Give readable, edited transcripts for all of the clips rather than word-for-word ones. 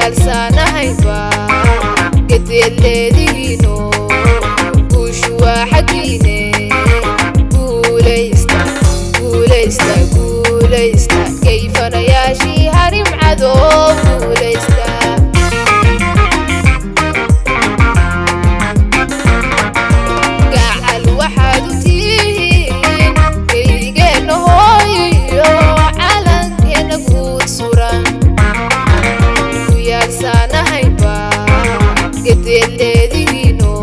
Kuyaalsanahayba gedeedleedihiino guushu waa xaggiine. Guulaysta, guulaysta, guulaysta, kayfanayaashii harim cadow guulaysta. Gacal waxaad u tihiin kaygeenna hooyiyo calankeenna guud suran. Kuyaalsanahayba gedeedleedihiino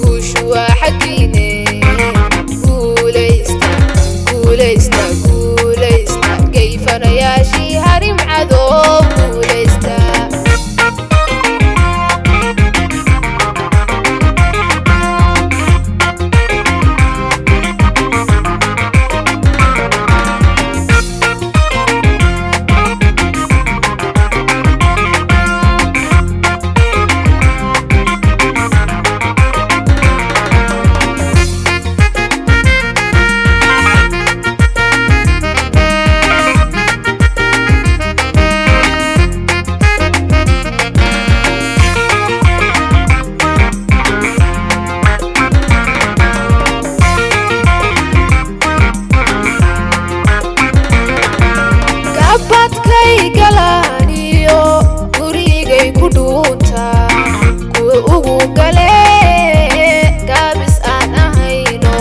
guushu waa xaggiine. Guulaysta, guulaysta, guulaysta, kayfanayaashii harim cadow guulaysta. Kabadkay galaaniyo gurigay ku dhuuntaa kuwa ugu galee gaabis aan ahayno.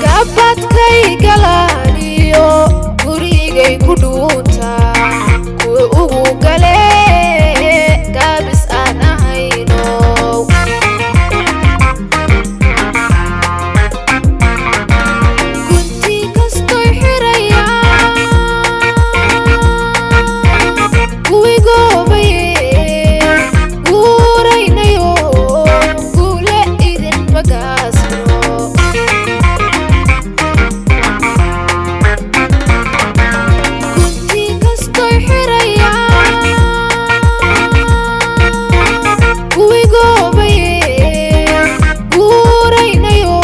Kabadkay galaaniyo gurigay ku dhuuntaa kuwa ugu galee gaabis aan ahayno. Gunti kastoy xirayaan kuwii goobaye guuraynayo guule idin magaasno. Gunti kastoy xirayaan kuwii goobaye guuraynayo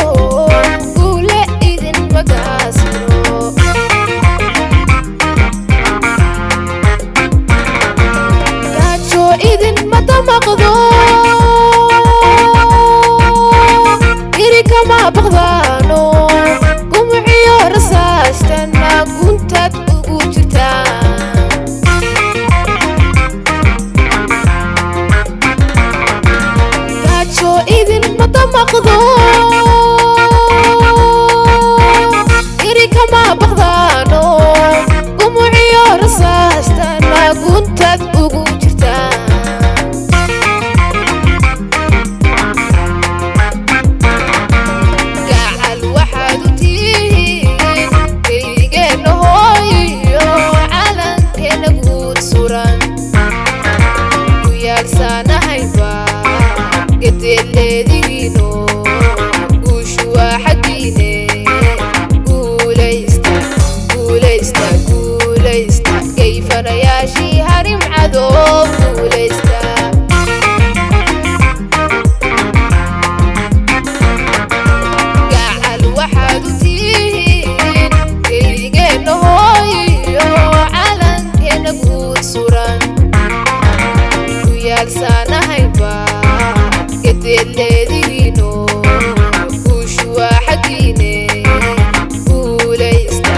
guule idin magaasno. Gaajo idin ma damaqdo, iri kama baqdaano, gumciyo rasaastana guntaad ugu jirtaan. Gaajo idin ma damaqdo, iri kama baqdaano, gumciyo rasaastana guntaad ugu jirtaan. Gacal waxaad u tihiin kaygeenna hooyiyo calankeenna guud suran. Kuyaalsanahayba gedeedleedihiino guushu waa xaggiine. Guulaysta, guulaysta, guulaysta, kayfanayaashii harim cadow guulaysta. Gacal waxaad u tihiin kaygeenna hooyiyo calankeenna guud suran. Kuyaalsanahayba gedeedleedihiino guushu waa xaggiine. Guulaysta,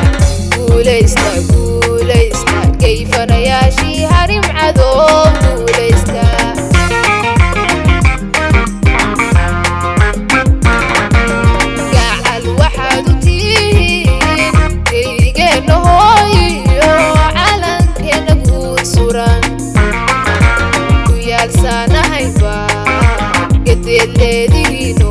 guulaysta, guulaysta, kayfanayaashii harim cadow guulaysta. Gacal waxaad u tihiin kaygeenna hooyiyo calankeenna guud suran. Kuyaalsanahayba gedeedleedihiino.